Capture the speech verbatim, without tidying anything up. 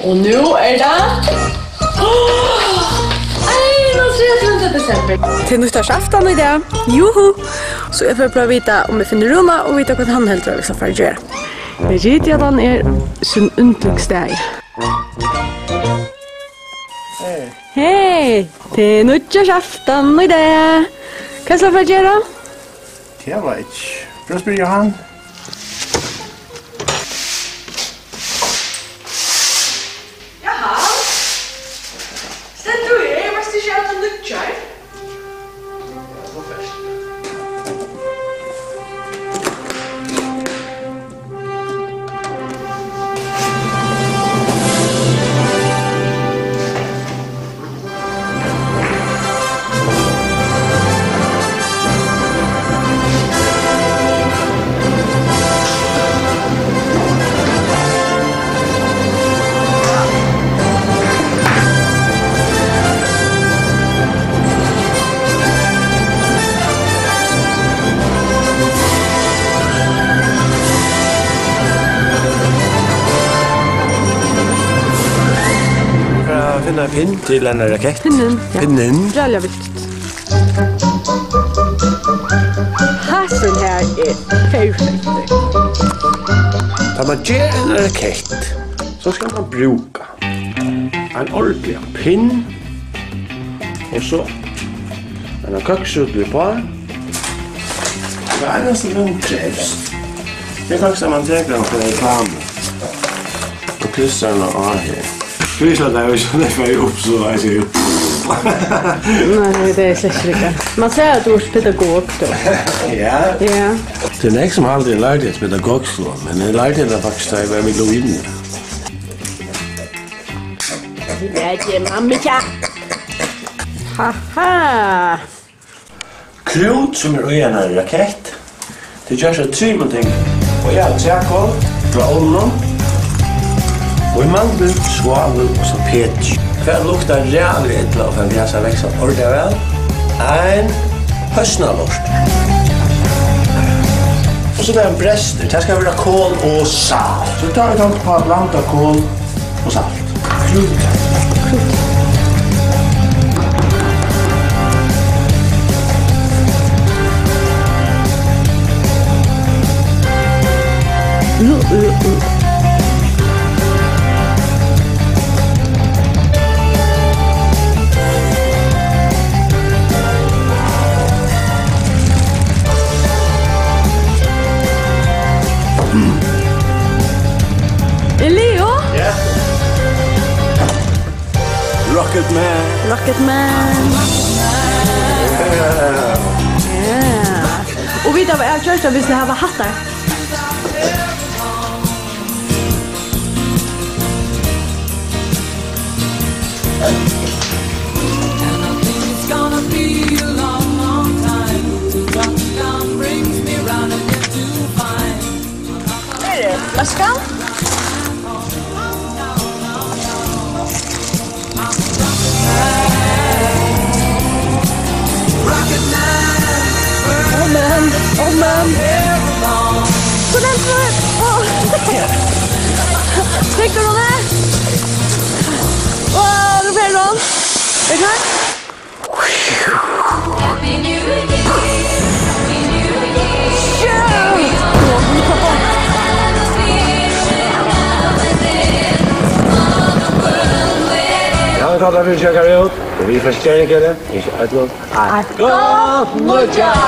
Og nú er tað einogtretivu desember. Tað er nýggjársaftan í dag. Juhu! So eg fari at prøva at vita, um eg finni Rúna, og vita, hvat hann heldur, at vit skal fara at gera. Eg viti, at hann er sín yndlingsstaður. Hey. Hey, tað er nýggjársaftan í dag. Hvat skal eg fara at gera? Tað veit eg ikki. Prøv at spyrja hann. Jaha. Stendur tú her? Veitst tú ikki, at tað er nýggjár? Hvat er at finna pinn til ein rakett? Pinnin, ja. Pinnin. Ræðuliga viktigt. Hasin her er perfektur. Tá man ger ein rakett, so skal man brúka ein ordiligan pinn, og so eina køksrull uppá. Tað einasta, sum krevst, tað er faktiskt, at man tekur ein reklamu og klistrar hana á her. Fyrst at eg, hvis eg fari upp, so eg sigi, nei, tað er slett ikki líka. Man sær, at tú ert pedagog, tú. Ja. Ja. Tað er nógv, sum halda, at eg lærdi at spæla pedagog, so, men eg lærdi tað faktiskt, tá eg var við Louise. Ja, tað er mamma, ja. Haha. Krút, sum er í einari rakett, tað er gjørt av trimum tingum. Og eg havi trækol frá ovninum, og í mandlum, svávu og salpetur. Hvat luktar ræðuliga illa og fær grasið at vaksa ordiliga væl? Ein høsnalort. Og so tað ein brestur, tað skal vera kol og salt. So tá er tað bara at blanda kol og salt. Krút. Er Leo? Ja. Rocket Man. Rocket Man. Ja. Ja. Og vit hava avgjørt, at vit skal hava hattar. Veskan. Oh man, oh man. Hvordan går det? Åh. Fikk du noe der? Åh, nå fer det noen. Er du klar? Ja, vit kalla fyri at sjekkja út. Og vit fara at sjekkja út. Ikki eitt nú. Eitt gott nýggjár!